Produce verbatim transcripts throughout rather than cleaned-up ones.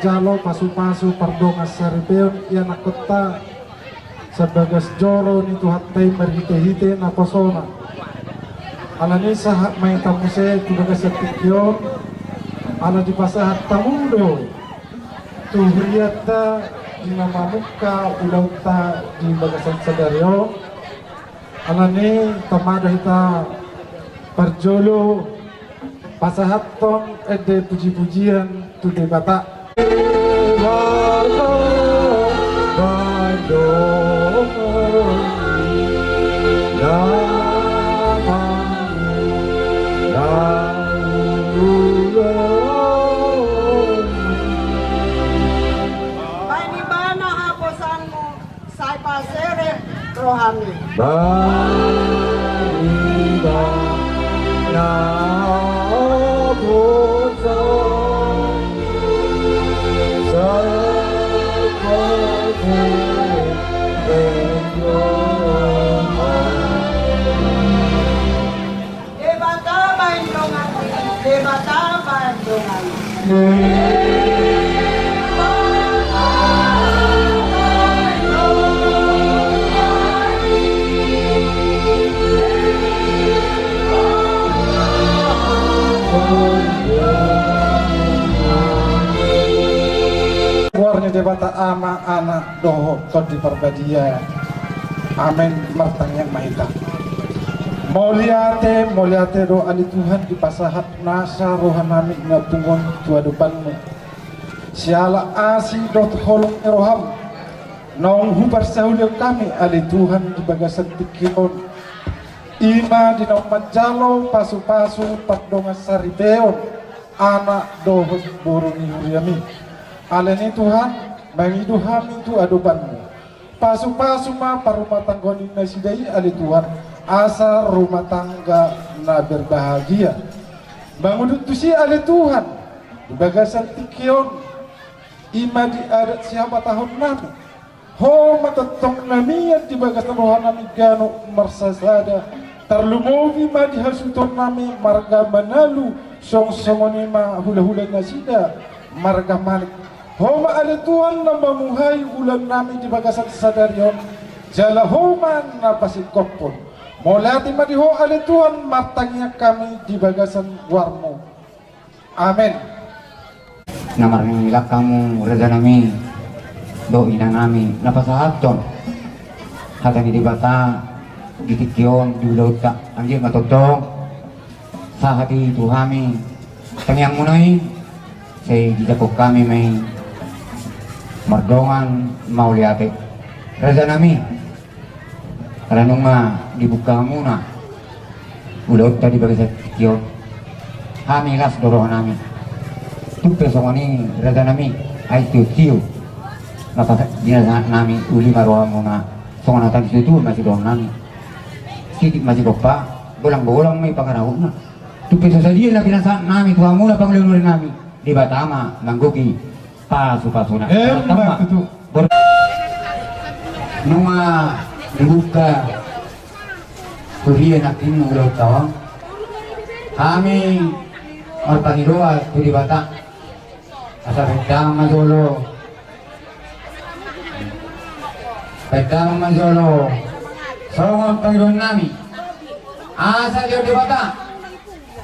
Jalo pasupasu pardongan saripeon ianakhonta, sian bagas joro ni Tuhanta i marhitehite naposona. Alani i sahat ma hita muse tu bagasan tingki on, ala dipasahat hamu do tu hurianta di na mamungka ulaonta di bagasan sadari on. Alani i tama do hita parjolo pasahathon ende pujipujian tu Debata. Bahen ibana haposanmu. Sai pasere rohami. Bariba na bosan sai pasere rohami. Debata baen dongan, Debata baen dongan. Goar ni Debata Ama, Anak, dohot Tondi Parbadia. Amen. Martangiang ma hita. Mauliate, mauliate do ale Tuhan dipasahat nasa rohanami na pungu on tu adopanmu. Siala asi dohot holong ni roham naung huparsaulihon hami ale Tuhan di bagasan tingki on. Ima di naung manjalo pasupasu pardongan saripeon anak dohot boru ni huriami. Alani i Tuhan, mangido hami tu adopanmu. Pasupasu ma parrumatanggaon ni nasida i ale Tuhan, asa rumah tangga na berbahagia. Mangudut tusi ale Tuhan, di bagasan tingki on, ima di adat sihabatahonnami. Ho ma tongtong na mian di bagasan rohanami ganup marsasada, tarlumobi ma di hasuhutonnami marga Manalu, songon songon i ma hulahula nasida marga Malik. Ho ma ale Tuhan na mamuhai ulaonnami di bagasan sadari on, jala ho ma na pasingkophon. Mauliate ma di ho ale Tuhan, martangiang hami di bagasan goarmu. Amen. Na marnilak hamu rajanami dohot inanami na pasahathon hata ni Debata di tingki on di ulaonta, anggiat ma tongtong sahat i tu hami tangiangmuna i, sai dijangkon hami ma i mardongan mauliate. Rajanami, ala nunga dibuka hamuna ulaonta di bagasan tingki on, hami las do rohanami. Tung pe songon i rajanami, ai tiotio na pinasahat nami, uli ma rohamuna. Songon hata ni situatua ma sidohononnami: Sitik ma sigompa, golang golang ma i pangarahutna. Tung pe so sadia na pinasahat nami tu hamuna panguliulinami, Debata ma manggohi pasupasuna. Emma tutu. Nunga dibuka tu dia nangkin ulaonta on, hami marpangidoan tu Debata. Asa bahen damang ma jolo, bahen damang ma jolo songon pangidoannami. Asa didok Debata,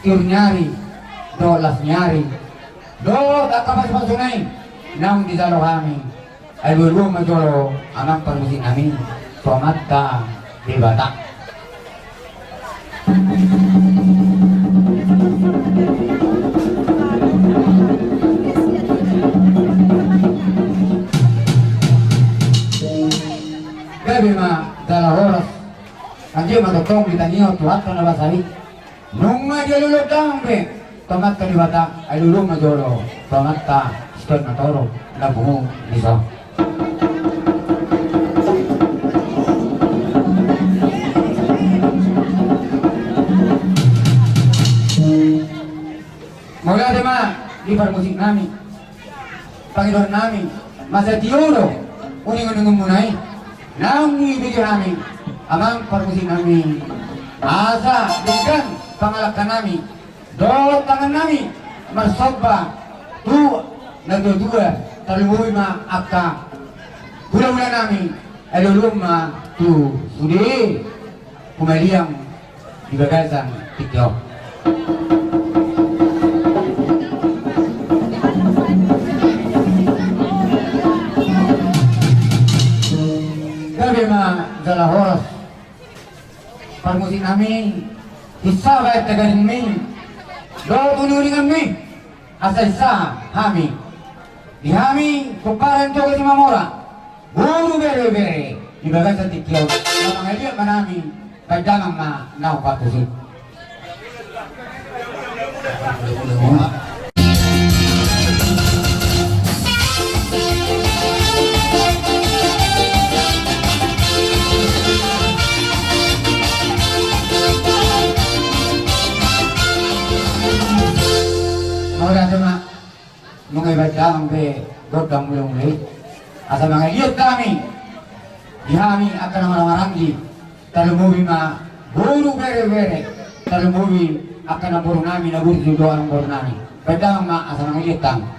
tiur ni ari dohot las ni ari dohot angka pasupasuna i naung dijalo hami. Ai lualua ma jolo amang parmusiknami tu Amanta Debata. Gabe ma jala horas. Anggiat ma tongtong ditangiangkon tu Tuhanta na basa i. Nunga dialului damang be tu Amanta Debata, ai lualua ma jolo tu Amanta Sitorop na torop na pungu dison. Mauliate ma di parmusiknami. Pangidoannami, masa tio do uninguningunmuna i naung dibege hami, amang parmusiknami, asa denggan pangalangkanami dohot tangannami marsomba tu na tuatua Tarlumobi ma angka hulahula nami, alualuhon ma tu sude humaliang di bagasan tingki on. Gabe ma jala horas parmusik nami, hinsa bahen tagadingmi dohot uninguninganmi. Asa hinsa hami, di hami pomparan Toga Simamora, boru, bere, bere di bagasan tingki on, na mangaliat ma nami, bahen damang ma na umpatusi. Mauliate ma. Nunga dibahen damang be gondang mulamula i, asa mangaliat hami, di hami angka na marhahamaranggi, tarlumobi ma boru, bere, bere, tarlumobi angka namboru nami na burju dohot namboru nami. Bahen damang ma asa mangaliat hami.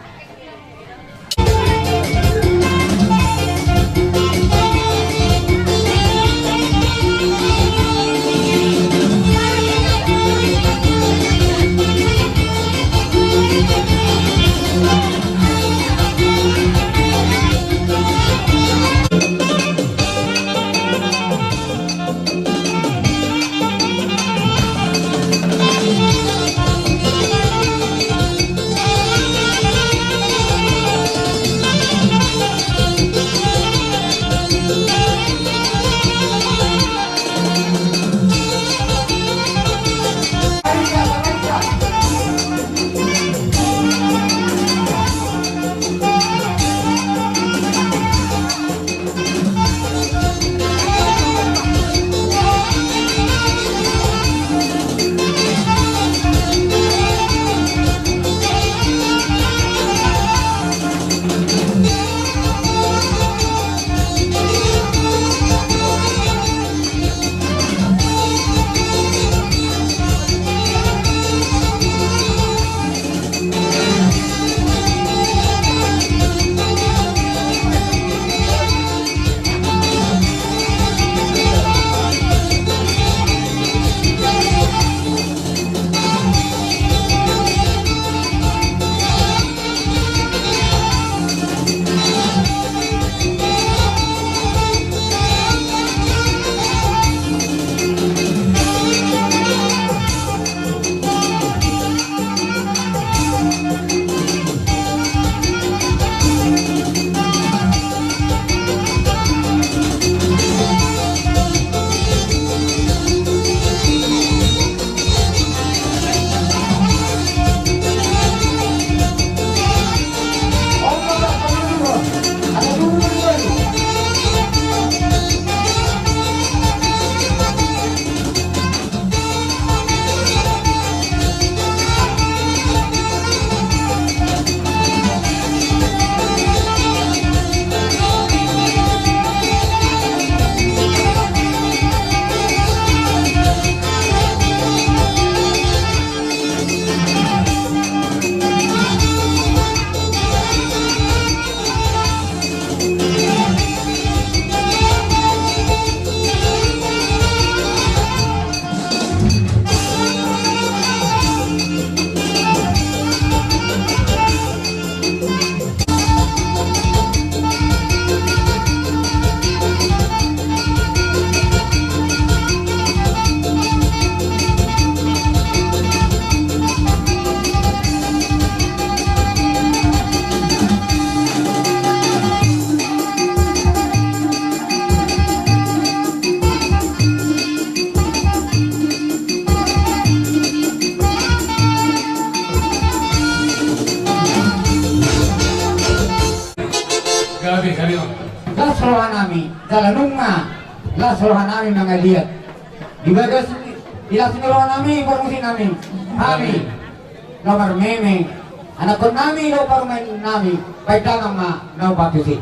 Gabe, gabe, Bang. Las roha nami, jala nunga las roha nami mangaliat. Di bagas, di las ni roha nami, parmusik nami. Hami na marmeme, anakkon nami dohot parumaen nami, bahen damang ma na umpatusi.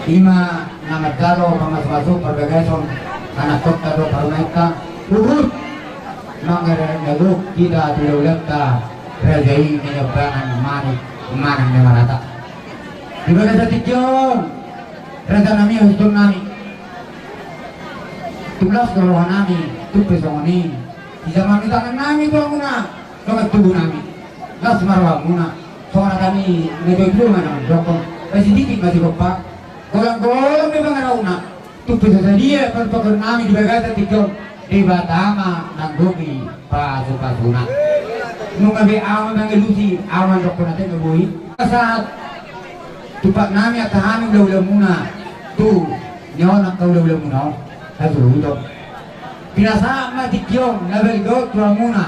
Ima na manjalo pamasu-masu parbagason anakkonta dohot parumaenta, huhut mangarade na gok hita tu hula-hulanta raja i na niombangan manik manang na marata. Di bagasan tingki on, raja nami, hasuhuton nami, tung las do roha nami, tung pe songon i. Di jaman ni tangan nami tu hamuna, dongan tubu nami, las ma rohamuna. Songon hata ni na tuatua ma na mandokkon: Pasidikit ma sigompa, golang-golang ma pangarahutna. Tung pe so sadia parpakon nami di bagasan tingki on, Debata ma nanggohi pasu-pasuna. Nunga be ahu mangalusi, ahu mandokkon hata na boi. Sahat tumpak nami angka hami hula-hulamuna, tu nion angka hula-hulamuna on, hasuhuton. Pinasahat ma tingki on na balga on tu hamuna,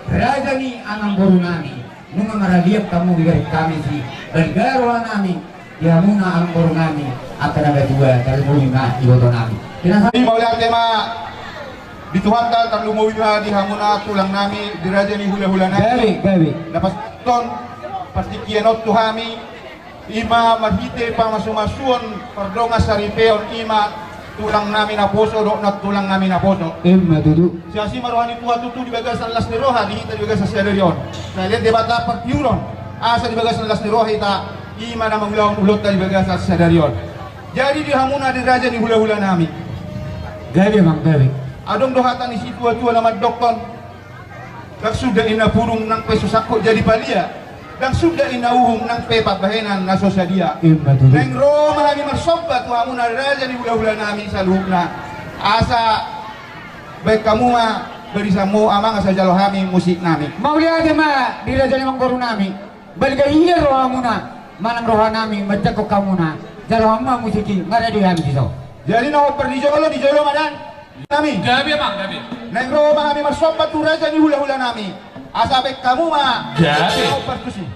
raja ni amangboru nami. Nunga maraliat hamu dibereng hami sian balga roha nami di hamuna amangboru nami, angka na matua, tarlumobi ma iboto nami. Pinasahat. Mauliate ma di Tuhanta, tarlumobi ma di hamuna tulang nami, di raja ni hula-hula nami. Gabe, gabe. Na pasahathon partingkian on tu hami, ima marhite pamasu-masuon pardongansaripeon, ima tulang nami naposo dohot nantulang nami naposo. Ima tutu. Sai asi ma roha ni Tuhan tutu di bagasan las ni roha di hita di bagasan sadari on. Sai lehon Debata partiuron asa di bagasan las ni roha hita, ima na mangulahon ulaonta di bagasan sadari on. Jadi di hamuna di raja ni hula-hula nami. Gabe, amang, gabe. Adong do hata ni situa-tua na mandokkon: Ndang suda inna pudung nang pe so sangkot jadi palia. Ndang suda inna uhum nang pe pambahenan na so sadia. Ima tutu. Naeng ro ma hami marsomba tu hamuna raja ni hulahula nami saluhutna. Asa baen hamu ma barisanmu amang, asa jalo hami musik nami. Mauliate ma di raja ni amangboru nami. Balga ia rohamuna, manang roha nami manjangkon hamuna. Jalo hamu ma musik i, maradu hami dison. Jadi na hombar di jolo, di jolo ma da nami. Gabe amang, gabe. Naeng ro ma hami marsomba tu raja ni hulahula nami. Asa baen hamu ma. Gabe. Hombar tusi.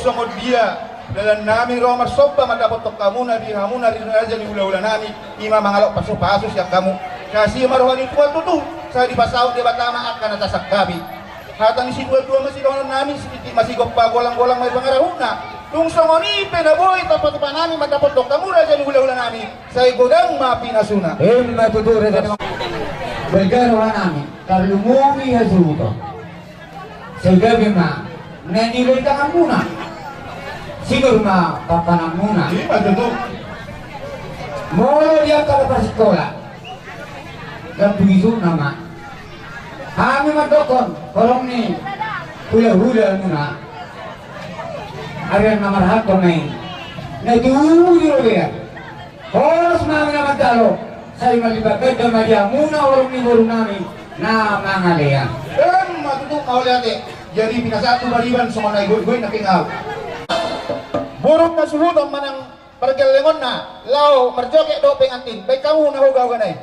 Songon dia dalan nami ro marsomba mandapothon hamuna di hamuna di raja ni hulahula nami, ima mangalap pasupasu sian hamu. Asi ma roha ni Tuhan tutu, sai dipasaut Debata ma angka na tasangkapi. Hata ni situatua ma sidohonon nami, sititik ma sigompa, golanggolang ma i pangarahutna. Tung songon i pe na boi tapatupa nami mandapothon hamu raja ni hulahula nami, sai godang ma pinasuna. Emma tutu raja ni. Balga roha nami, tarlumobi hasuhuton. Sai gabe ma na niloi tanganmuna, sinur ma pampananmuna. Ima tutu. Molo di angka na parsikola, gabe isuna ma. Hami mandokkon horong ni hulahula muna. Arian na marhak konai na tubu di robean. Horas ma hami na manjalo, sai malipat ganda ma di hamuna horong ni boru nami na mangalean. Emma tutu, mauliate. Jadi pinasahat tu pariban songon na igoigoit na pingau. Burung na suhuton manang pargellengonna laho marjoget dohot pengantin, baen hamu na hogahoga nai.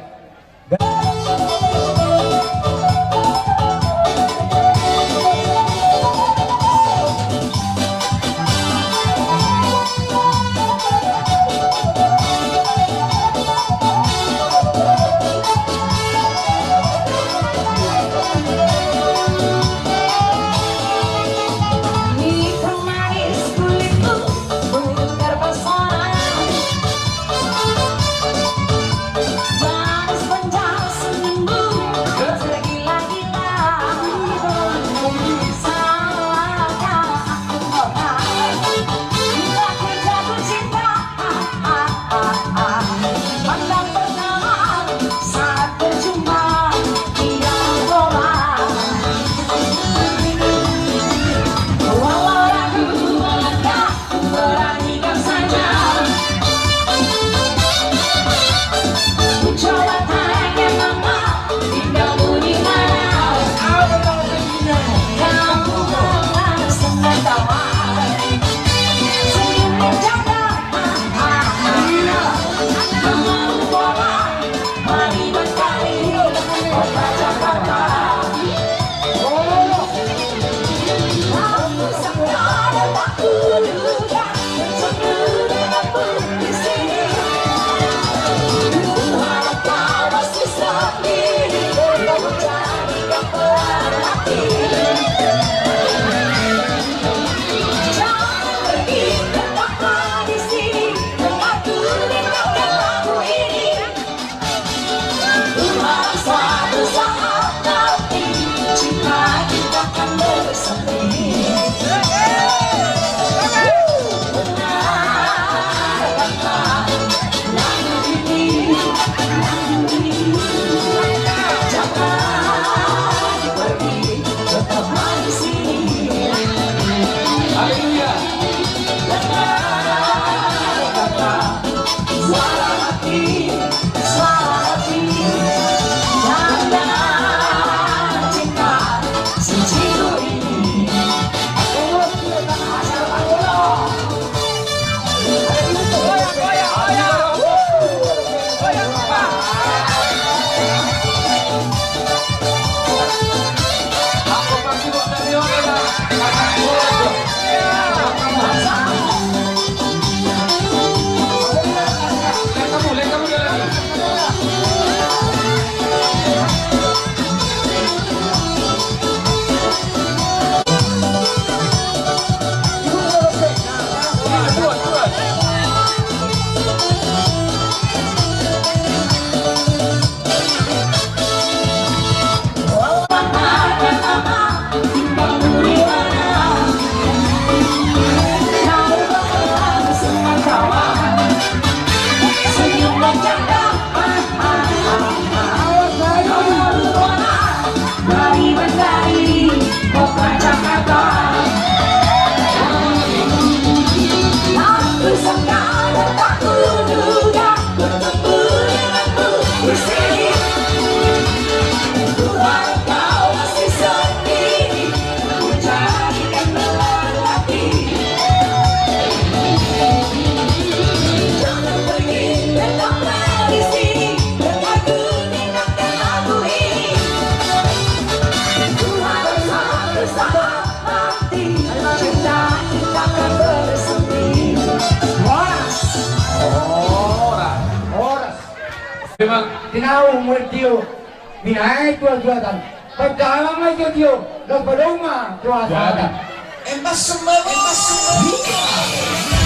Tinau murid tio, binahen tuan-tuan. Pardalanan ma tio, laos padomu ma tuan-tuan. Embas sumbawa, embas sumbawa.